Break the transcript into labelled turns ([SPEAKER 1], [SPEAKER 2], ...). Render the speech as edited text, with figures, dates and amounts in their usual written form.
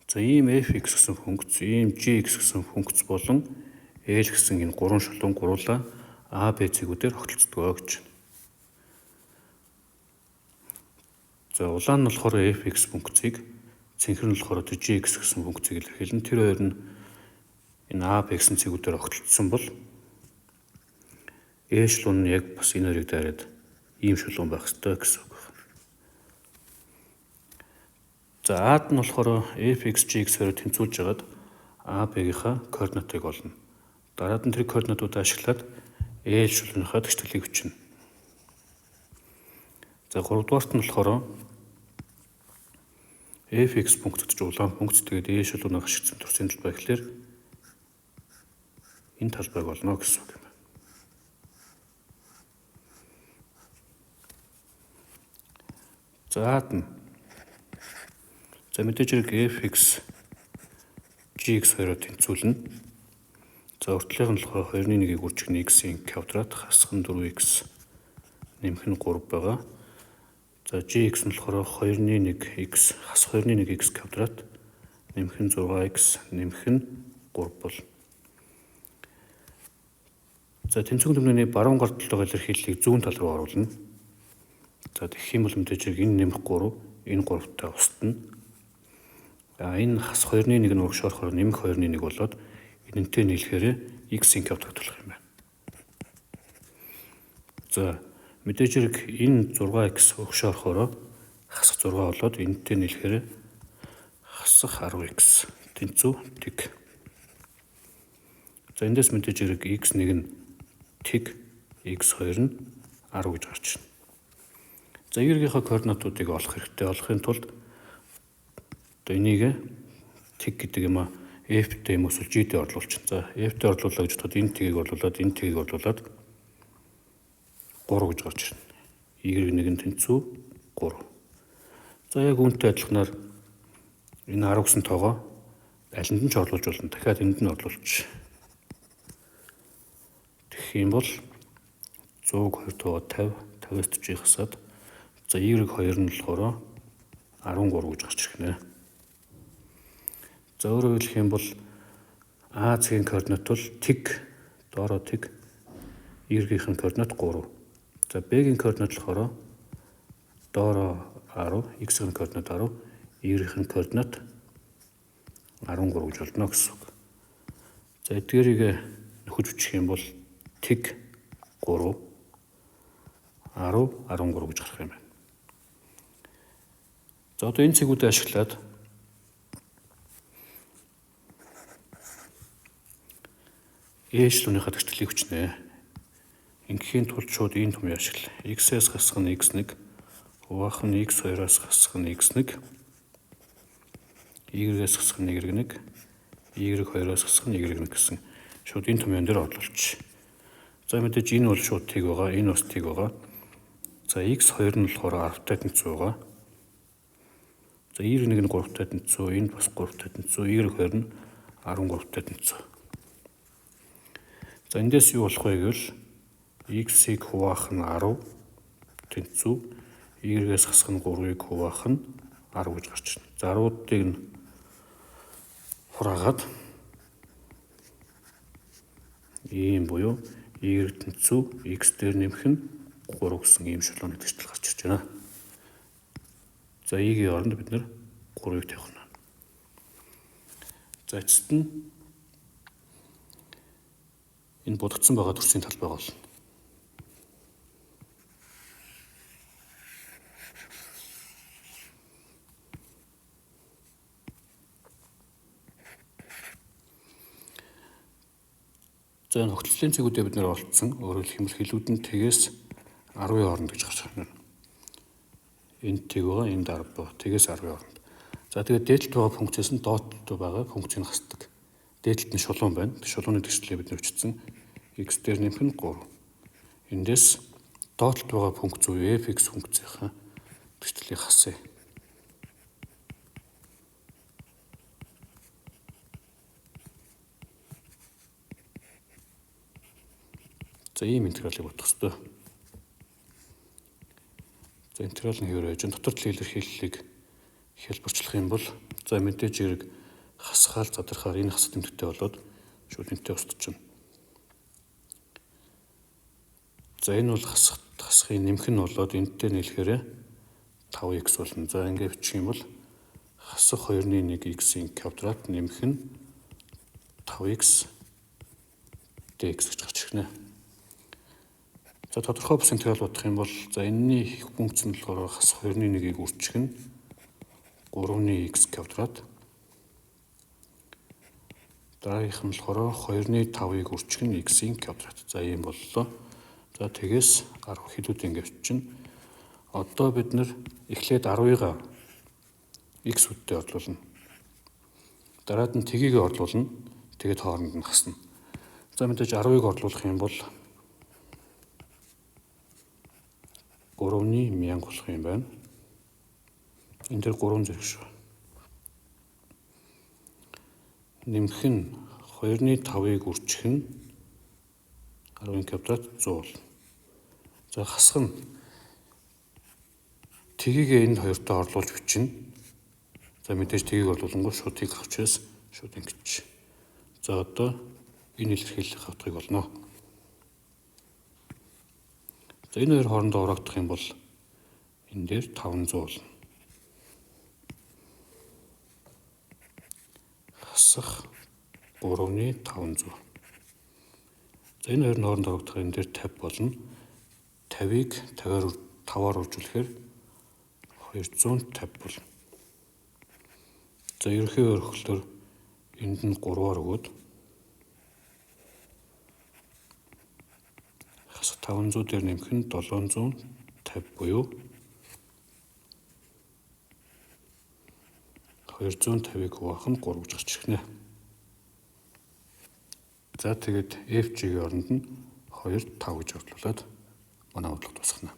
[SPEAKER 1] За ийм fx гэсэн функц, ийм gx гэсэн функц болон l гэсэн энэ гурван шулуун гуруулаа a, b цэгүүдээр огтлцдог гэж. За улаан нь болохоор fx функцийг, цэнхэр нь болохоор gx гэсэн функцийг илэрхийлнэ. Тэр хоёр нь энэ a, b гэсэн цэгүүдээр огтлцсон бол e шулуун нь яг бас энэ хоёрыг дайраад ийм шулуун байх ёстой гэсэн үг байна. За A-д нь болохоор fx, gx хоёроо тэнцвүүлж хагаад a, b-гийнхаа координатыг олно. Дараад нь тэр координатуудаа ашиглаад L шулууныхаа тэгшитгэлийг бичнэ. За гуравдугаарт нь болохоор fx пункт гэж улаан пункт, тэгээд E шулуунаар ашигласан төрсөн талбай гэхлээр энэ талбайг олно гэсэн үг юм байна. За A-д нь за мэдээж хэрэг fx, gx хоёроо тэнцвүүлнэ. За уртлынх нь болохоор 2-ны 1-ийг үржих нь x-ийн квадрат хасах нь 4x нэмэх нь 3 байгаа. За gx нь болохоор 2-ны 1 x хасах 2-ны 1 x квадрат нэмэх нь 6x нэмэх нь 3 бол. За тэнцвэн түмний баруун гар талд байгаа илэрхийллийг зүүн тал руу оруулна. За тэгэх юм бол мэдээж хэрэг энэ нэмэх 3 энэ 3-тай устна. Энэ хас 2-ны 1 нь урагш орохоор нэмэх 2-ны 1 болоод энэнтэй нийлэхээр x-ийн квадрат болох юм байна. За мэдээж хэрэг энэ 6x урагш орохоор хасах 6 болоод энэнтэй нийлэхээр хасах 10x тэнцүү тэг. За эндээс мэдээж хэрэг x1 нь тэг, x2 нь 10 гэж гарч ирнэ. За y-ийнхаа координатуудыг олох хэрэгтэй. Олохын тулд одоо энийг тэг гэдэг юм а f-тэй юм эсвэл g-тэй орлуулчихна. За f-тэй орлуулаа гэж бодоход энэ тэгийг орлуулад энэ тэгийг орлуулад 3 гэж гарч ирнэ. Y1 нь тэнцүү 3. За яг үүнтэй адилханаар энэ 10 гэсэн тоогоо алинд нь ч орлуулж болно. Дахиад энд нь орлуулчих. Тэгэх юм бол 100-г 2 тоогоо 50, 50-аас 40-ыг хасаад за y2 нь болохоор 13 гэж гарч ирэх нэ. За өөрөөр хэлэх юм бол А цэгийн координат бол тэг, доороо тэг, y-ийн координат 3. За B-ийн координат болохоор доороо 10, x-ийн координат 10, y-ийн координат 13 гэж олдно гэсэн үг. За эдгээрийг нөхөж бичих юм бол тэг 3 10 13 гэж гарах юм байна. За одоо энэ цэгүүдээ ашиглаад E шилүүнийхээ тэгшитгэлийг хүчнэ. Ингээхийн тулд шууд энэ томьёо ашигла. X-ээс хасах нь x1, хуваах нь x2-оос хасах нь x1, y-ээс хасах нь y1, y2-оос хасах нь y1 гэсэн шууд энэ томьёон дээр орлуулчих. За мэдээж энэ бол шууд тэг байгаа, энэ бас тэг байгаа. За x2 нь болохоор 10-тай тэнцүү байгаа. За y1 нь 3-тай тэнцүү, энэ бас 3-тай тэнцүү, y2 нь 13-тай тэнцүү. За эндээс юу болох вэ гэвэл x-ийг хуваах нь 10 тэнцүү, y-ээс хасах нь 3-ыг хуваах нь 10 гэж гарч ирнэ. За 10-уудыг нь хураагаад ийм буюу y тэнцүү x дээр нэмэх нь 3 гэсэн ийм шулуун нэгтгэл гарч ирж байна. За y-ийн оронд бид нэр 3-ыг тавих нь. За эцэст нь энэ будагдсан байгаа төрсийн талбайг олно. За энэ огтлын цэгүүдээ бид нэр олцсон. Өөрөөр хэлэх юм бол хилүүд нь тэгээс 10-ын хооронд гэж гарч байна. Энд тэг байгаа, энд 10 байгаа. Тэгээс 10-ын хооронд. За тэгээд дээдлэлт байгаа функцээс нь доотлолт байгаа функцийг хасдаг. Дээдлэлт нь шулуун байна. Шулууны тэгшлээ бид нэр өчсөн. X дээр нэмэх нь 3. Эндээс доотлолт байгаа функц буюу fx функцийнхаа тэгшлийг хасъя. За ийм интегралыг бодох ёстой. За интеграл нь хэвээр байж дотор талын илэрхийллийг Хялбарчлах юм бол за мэдээж хэрэг хасгаал задрахаар энэ хасах тэмдэгтэй болоод шууд энтэй устчихна. За энэ бол хасахын нэмэх нь болоод энэтэй нийлэхээр 5x болно. За ингэ бичих юм бол хасах 2-ны 1 x-ийн квадрат нэмэх нь 5x dx гэж гарч ирнэ. За тодорхой бус интеграл бодох юм бол за энэний функц нь болохоор хасах 2-ны 1-ийг үржих нь 3-ны x квадрат. Дараагийнх нь болохоор 2-ны 5-ыг үржих нь x-ийн квадрат. За ийм боллоо. За тэгээс 10 хэлүүд ингэ бичнэ. Одоо бид нэр эхлээд 10-ыг x үдтэй орлуулна. Дараад нь тгийг орлуулна. Тэгээд хооронд нь хасна. За мэдээж 10-ыг орлуулах юм бол 3-ны 1000 болох юм байна. Энэ дээр 3 зэрэг шүү. Нэмэх нь 2-ны 5-ыг үржих нь 10-ын квадрат 100 болно. За хасах нь тгийг энд хоёртой орлуулж бичнэ. За мэдээж тгийг орлуулангуй шууд тийг авчраас шууд ингэж. За одоо энэ илэрхийлэх утгыг олно. За энэ хоёр хоорондоо ураагдах юм бол энэ дээр 500 болно. Хасах 3-ны 500. За энэ хоёр нь хоорондоо ураагдах энэ дээр 50 болно. 50-ыг 5-аар үржүүлэхээр 250 болно. За ерөнхий өргөлтөөр энд нь 3-аар өгөөд хасах 500 дээр нэмэх нь 750 буюу 250-ыг хуваах нь 3 гэж гарч ирнэ. За тэгээд FG-ийн оронд нь 2 5 гэж орлуулад манай бодлого дуусгана.